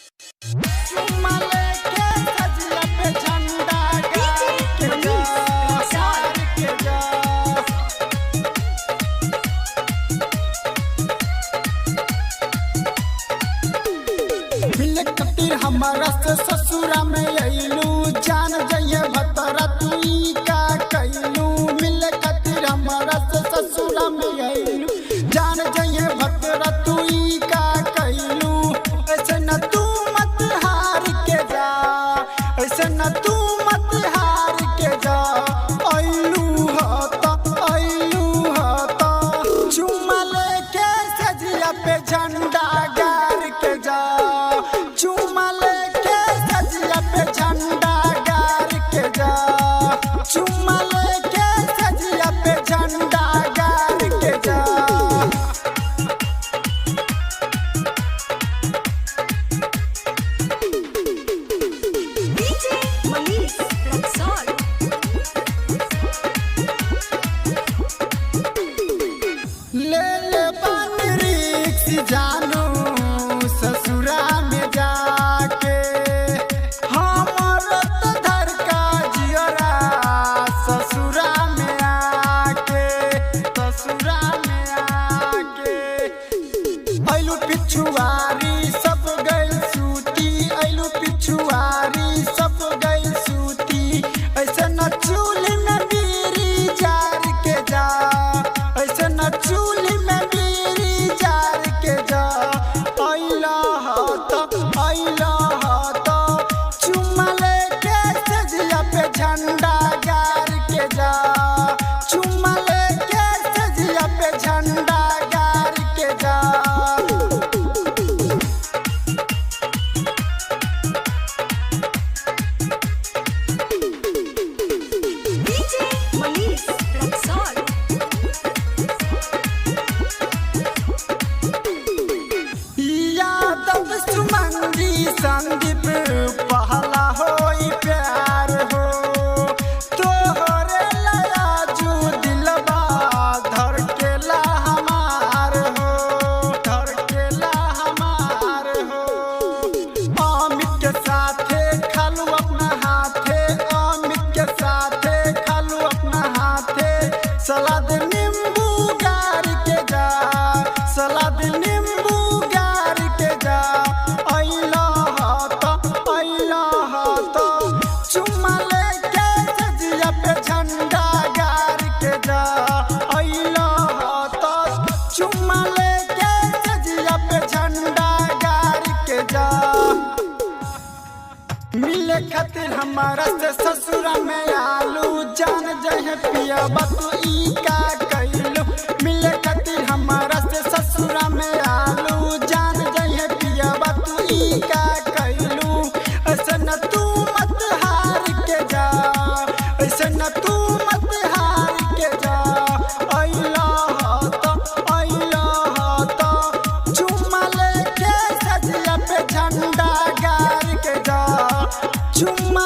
चुम्मा लेके सजिया पे झंडा गाड़ के जा, गाड़ के जा। मिले खातिर हमारा से ससुरा में अइलू, जान जइए भतरा तू ई का कइलू। मिले खातिर हमारा से ससुरा में अइलू, जान जइए भतरा तू ई का कइलू। ऐसे न तू मत हार के जा, ऐसे न तू मत हार के जा। अइलू ह त, अइलू ह त, चुम्मा लेके सजिया पे झंडा गाड़ के जा। चुम्मा लेके सजिया पे झंडा गाड़ के जा। चुम्मा लेके सजिया पे झंडा गाड़ के जा। DJ Manish Raxaul. ले ले बात रिक्स जानू ससुरा में जाके, हमर त धर का जियरा ससुरा में आके, ससुरा में आके। ऐलू पिछुआरी सब गइल सूती, ऐलू पिछुआरी सब गइल सूती। ऐसे न चूल्ही में बीड़ी जार के जा, ऐसे न चूल्ही में बीड़ी जार के जा। ऐला ह त, ऐला ह त, चुम्मा लेके सजिया पे झंडा गाड़ के जा। चुम्मा लेके सजिया पे झंडा गाड़ के जा। DJ Manish Raxaul. Yadav Suman ji Sandeep पहला होई प्यार हो, तोहरे लयाजू दिलबा धड़केला हमार हो, धड़केला हमार हो। अमित के साथे खालू अपना हाथे, अमित के साथे खालू अपना हाथे। सलाद नींबू गार के जा, सलाद नींबू गार के जा। ऐला ह त, ऐला ह त, चुम्मा लेके सजिया पे झंडा गार के जा। ऐला ह त, चुम्मा लेके सजिया पे झंडा गार के जा। मिले खातिर हमारा से ससुरा में आलू, जान जहे पिया तू ई का कइलू। मिले खातिर हमारा से ससुरा में आलू, जान जहे पिया तू ई का कइलू। ऐसे न तू मत हार के जा, ऐसे न तू मत हार के जा। ऐला ह त, ऐला ह त, चुम्मा लेके सजिया पे झंडा गाड़ के जा। चुम्मा